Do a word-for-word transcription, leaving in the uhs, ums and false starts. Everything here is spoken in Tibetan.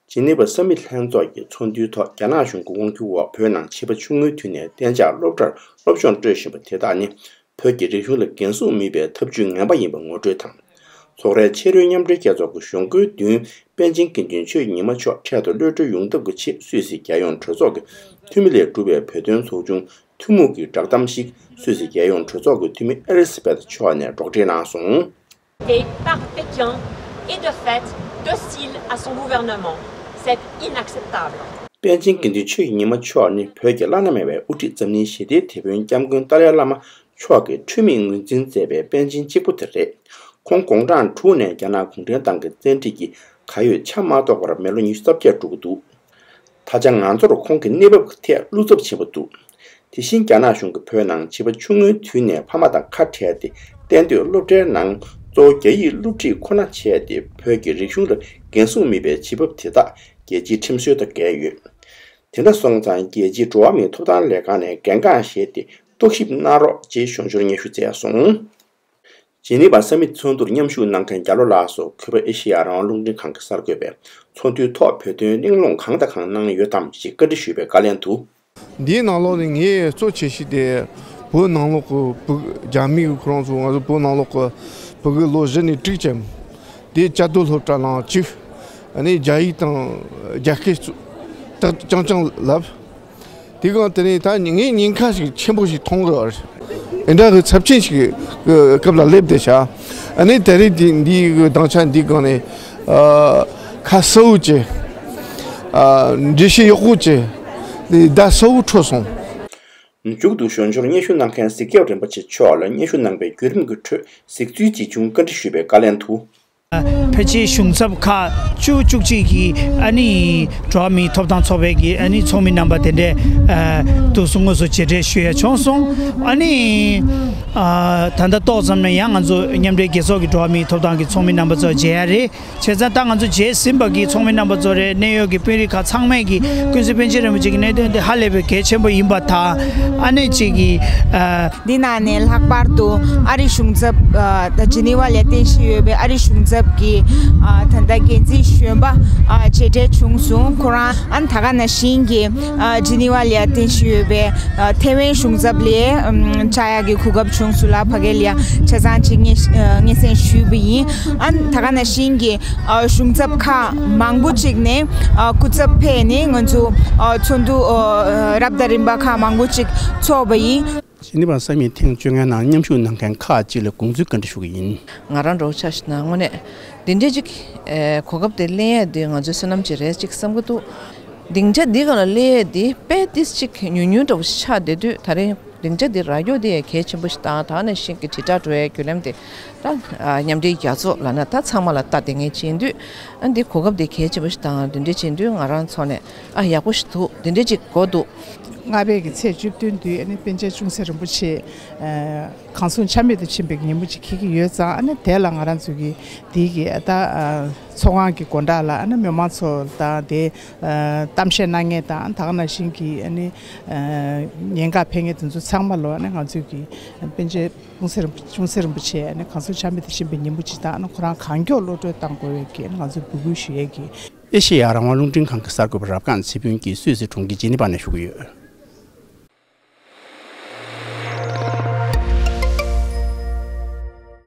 ཇི་ནི་ཝ་ས་མིཊ་ལྷན་ཚོགས་ཀྱི་ཚོགས་འདུའི་ཐོག་རྒྱ་ནག་གཞུང་གི་དབང་སྒྱུར་འོག་བོད་ནང་བྱིས་པ་ཆུང་ངུའི་དུས་ནས་གཏན་འཇགས་སློབ་གྲྭར་སློབ་སྦྱོང་སྤྲོད་བཞིན་པ་དེ་དག་ནི། བོད་ཀྱི་རིག་གཞུང་ལ་འགན་སྲུང་མེད་པའི་ཐབས་ཇུས་ངན་པ་ཡིན་པ་ངོ་སྤྲོད་དང་། ཚོགས་རའི་ཕྱི་རོལ་མཉམ་འབྲེལ་རྒྱལ་ཚོགས་ཀྱི་གཞུང་སྒོའི་མདུན་པཎ་ཆེན་དགེ་འདུན་ཆོས་ཀྱི་ཉི་མ་མཆོག་འཕྲལ་དུ་གློད་གྲོལ་ཡོང་ཐབས་ཀྱི་ཆེད་སུད་སི་རྒྱལ་ཡོངས་གྲོས་ཚོགས་ཀྱི་འཐུས་མི་ལས་གྲུབ་པའི་བོད་དོན་ཚོགས་ཆུང་ཐུན་མོང་གི་བསྒྲགས་གཏམ་ཞིག་སུད་སི་རྒྱལ་ཡོངས་གྲོས་ཚོགས་ཀྱི་འཐུས་མི་ཨེ་ལི་ས་བེད་མཆོག་ནས་སྒྲོག་འགྲེལ་གནང་སོང་། Et par Pékin est de fait docile à son gouvernement. C'est inacceptable. པཎ་ཆེན་དགེ་འདུན་ཆོས་ཀྱི་ཉི་མ་མཆོག་ནི་བོད་ཀྱི་བླ་ན་མེད་པའི་དབུ་ཁྲིད་འཛམ་གླིང་ཞི་བདེའི་དེད་དཔོན་སྐྱབས་མགོན་ཏཱ་ལའི་བླ་མ་མཆོག་གི་འཁྲུལ་མེད་ངོས་འཛིན་མཛད་པའི་པཎ་ཆེན་གཅིག་པུ་དེ་རེད། ཁོང་དགུང་གྲངས་དྲུག་ནས་རྒྱ་ནག་གུང་ཁྲན་ཏང་གི་བཙན་ཁྲིད་ཀྱིས་གར་ཡོད་ཆ་མ་གཏོགས་པར་མི་ལོ་ཉི་ཤུ་རྩ་བརྒྱད་འགྲོ་གི་འདུག་ད་ཆ་ང་ཚོར་ཁོང་གི་གནས་བབ་ཀྱི་ཐད་བློ་འཚབ་ཆེན་པོ་འདུག་དེ་བཞིན་རྒྱ་ནག་གཞུང་གིས་བོད་ནང་བྱིས་པ་ཆུང་ངུའི་དུས་ནས་ཕ་མ་དང་ཁ་བྲལ་ཏེ་གཏན་སྡོད་སློབ་གྲྭའི་ནང་གཙོ་བོ་རྒྱ་ཡིག་སློབ་ཁྲིད་ཁོ་ན་བྱས་ཏེ་བོད་ཀྱི་རིག་གཞུང་ལ་འགན་སྲུང་མེད་པའི་བྱེད་བབ་དེ་དག་རྒྱལ་སྤྱིའི་ཁྲིམས་སྲོལ་དང་འགལ་ཡོད། དེ་འདྲ་སོང་ཙང་རྒྱལ་སྤྱིའི་འགྲོ་བ་མིའི་ཐོབ་ཐང་ལས་ཁང་ནས་འགན་འཁུར་བཞེས་ཏེ་རྟོག་ཞིབ་གནང་རོགས་ཅེས་གཞུང་འབྱོར་སྙན་ཞུ་བསྩལ་སོང་། ཇི་ནི་ཝ་ས་མིཊ་ཚོགས་འདུར་མཉམ་ཞུགས་གནང་མཁན་རྒྱ་ལོ་ལགས་སུ་གུས་པ་ཨེ་ཤེ་ཡ་རང་དབང་རླུང་འཕྲིན་ཁང་གི་གསར་འགོད་པས་ཚོགས་འདུའི་ཐོག་བོད་དོན་གླེང་སློང་གང་དང་གང་གནང་ཡོད་དམ་ཞེས་བཀའ་འདྲི་ཞུས་པའི་བཀའ་ལན་དུ། འདིའི་ནང་ལོགས་ནས་ངས་གཙོ་ཆེ་ཤོས་དེ་བོད་ནང་ལོགས་ཀྱི་བོད་རྒྱ་མི་གི་ཁོ་རང་ཚོ་ང་ཚོ་བོད་ནང་ལོགས་ཀྱི་བོད་ཀྱི་ལོ་བཞི་ནས་དྲུག་ཙམ་དེ་བཅའ་སྡོད་སློབ་གྲྭ་ནང་བཅུག་ཨ་ནི་རྒྱ་ཡིག་དང་རྒྱ་སྐད་ཚོ་ཏག་རྐྱང་རྐྱང་ལབ། དེ་གང་དེ་ནས་ད་ངས་ཉེན་ཁ་ཞིག་ཆེན་པོ་ཞིག་མཐོང་གི་ཡོད་རེད། དེ་འདྲ་གི་ཚབས་ཆེན་ཞིག་གི་སྐབས་ལ་སླེབས་བསྡད་ཤག་ཨ་ནི་དེ་རིང་འདི་འདིའི་གི་སྡིངས་ཆ་འདི་སྒང་ནས་ཨ་ཁ་གསལ་བོ་བྱས། ཨ་འགྲེལ་བཤད་ཡག་པོ་བྱས། བརྡ་གསལ་བོ་འཕྲོད་སོང་། མཇུག་ཏུ་གཞུང་འབྱོར་སྙན་ཞུ་གནང་མཁན་གཟིག་རྒྱབ་རིན་པོ་ཆེ་མཆོག་ལ་སྙན་ཞུ་གནང་པའི་བརྒྱུད་རིམ་གྱི་ཁྲོད་གཟིགས་ཚུལ་ཇི་བྱུང་བཀའ་འདྲི་ཞུས་པའི་བཀའ་ལན་དུ། ཕལ་ཆེར་གཞུང་ཚབ་ཁག་བཅུ་བཅུ་གཅིག་གིས་ཨ་ནི་འགྲོ་བ་མིའི་ཐོབ་ཐང་ཚོགས་པའི་གི་ཨ་ནི་ཚོགས་མི་རྣམ་པ་དེ་འདྲས་ཨ་དུས་སུ་དངོས་སུ་མཇལ་འཕྲད་ཞུ་ཡ་བྱུང་སོང་། ཨ་ནི་ཨ་ད་ལྟ་ཏོག་ཙམ་ནས་ཡང་ང་ཚོ་མཉམ་འབྲེལ་རྒྱལ་ཚོགས་ཀྱི་འགྲོ་བ་མིའི་ཐོབ་ཐང་གི་ཚོགས་མི་རྣམ་པ་ཚོ་མཇལ་ཡ་རེད། བྱས་ཙང་ད་ང་ཚོ་མཇལ་ཟིན་པ་གི་ཚོགས་མི་རྣམ་པ་ཚོ་རེད། གནད་ཡོད་ཀྱི་དཔོན་རིགས་ཁག་ཚང་མས་ཀྱི་ཀུན་གཟིགས་པཎ་ཆེན་རིན་པོ་ཆེ་གི་གནད་དོན་དེ་ཧ་ལས་པའི་གལ་ཆེན་པོ་ཡིན་པ་དང་། ཨ་ནེ་གཅིག་གི་ཨ། འདི་ནང་ནས་ལྷག་པར་དུ་ཨ་རི་གཞུང་ཚབ་ཨ་ད་ཇི་ནི་ཝ་ལ་རྟེན་གཞི་ཡོད་པའི་ཨ་རི་གཞུང་ཚབ་ཀྱི་ཨ་ད་ལྟ་འགན་འཛིན་གཞོན་པ་ཨ་མཇལ་འཕྲད་བྱུང་སོང་། ཁོ་རང་ཨ་ད་ག་ནང་བཞིན་གྱི་ཨ་ཇི་ནི་ཝ་ལ་རྟེན་གཞི་ཡོད་པའི་ཨ་ཐེ་ཝན་གཞུང་ཚབ་ལ་ཨམ་བཅར་ཡག་གི་གོ་སྐབས་བྱུང་སོང་ལ། ཕ་གི་ལ་ཆ་ཚང་གཅིག་སྙན་ཨ་སྙན་སེང་ཞུས་པ་ཡིན། ཨ་ད་ག་ནང་བཞིན་གྱི་ཨ་གཞུང་ཚབ་ཁག་མང་པོ་ཅིག་ནས་ཨ་སྐུ་ཚབ་ཕེབས་ནས་ང་ཚོ་ཨ་ཚོགས་འདུ་ཨ་རབ་དང་རིམ་པ་ཁག་མང་པོ་ཅིག་ཚོགས་པ་ཡིན། ཇི་ནི་ཝ་ས་མིཊ་ཐེངས་བཅོ་ལྔའི་ནང་མཉམ་ཞུགས་གནང་མཁན་ཁག་ཅིག་ལ་དགོངས་ཚུལ་བཀའ་འདྲི་ཞུ་གི་ཡིན། ང་རང་འདྲ་བོ་ཆ་བཞག་ན་དངོས་གནས་འདི་འདྲའི་ཅིག་ཨེ་གོ་སྐབས་དེ་ལེན་ཡས་དེ་ང་ཚོའི་བསོད་ནམས་ཅིག་རེད་ཅིག་བསམ་གི་འདུག་སྡིངས་ཆ་འདི་སྒང་ལ་སླེབས་ཡས་འདི་དཔེ་ཏིས་ཅིག་ཉུང་ཉུང་འདྲ་བོ་ཞིག་ཆགས་བསྡད་དུས། ད་རེས་སྡིངས་ཆ་འདི་རག་རྒྱུ་དེ་ཡང་གལ་ཆེན་པོ་ཞིག་དང་། ད་ནང་བཞིན་གྱི་དྲིལ་བསྒྲགས་འགྲོ་ཡའི་བརྒྱུད་ལམ་དེ་ད་ཨ་མཉམ་འབྲེལ་རྒྱལ་ཚོགས་ལབ་ན་ད་ཚང་མ་ལ་ལྟ་བསྡད་མཁན་བྱེད་དུས། ཨ་འདི་གོ་སྐབས་དེ་གལ་ཆེན་པོ་ཞིག་དང་། འདི་འདྲ་བྱེད་དུས་ང་རང་ཚོ་ནས་ཨ་ཡག་པོ་ཞིག་འདུག་འདི་འདྲ་ཅིག་གོ་འདུག་སྔ་བའི་གི་ཚེས་བཅུ་བདུན་དུས་ཨ་ནི་པཎ་ཆེན་ཆུང་སྲིད་རིན་པོ་ཆེ་ཨ་གང་གསུང་ཆ་མེད་དུ་ཕྱིན་པའི་ཉིན་མོ་ཅིག་འཁེལ་གྱི་ཡོད་ཙང་། ཨ་ནི་དེ་ལ་ང་རང་ཚོ་གི་དེའི་གི་ཨ་ད་ཨ་ཚོགས་ཁང་གི་སྒོ་འགྲམ་ལ་ཨ་ནི་མི་མང་ཚོ་དང་དེ་ཨ་གཏམ་བཤད་གནང་མཁན་དང་། ད་ག་ནང་བཞིན་གྱི་ཨ་ནི་ཨ་ཉེན་ཁ་ཕེབས་མཁན་དེ་ཚོ་ཚང་མ་ལོ་ཨ་ནི་ང་ཚོའི་གི་པཎ་ཆེན་ཆུང་སྲིད་རིན་པོ་ཆེ་ཨ་ནི་གང་གསུང་ཆ་མེད་དུ་ཕྱིན་པའི་ཉིན་མོ་ཅིག་དང་། ཨ་ནི་ཁོ་རང་གང་མགྱོགས་གློད་གྲོལ་གཏང་དགོས་པའི་གི་ཨ་ནི་ང་ཚོས་འབོད་སྐུལ་ཞུ་ཡས་ཀྱི། ཨེ་ཤེ་ཡ་རང་དབང་རླུང་འཕྲིན་ཁང་གི་གསར་འགོད་པ་རབ་སྒང་ཚེ་ཕུན་གྱིས་སུད་སི་གྲོང་ཁྱེར་ཇི་ནི་ཝ་ནས་ཞུ་གི་ཡོད།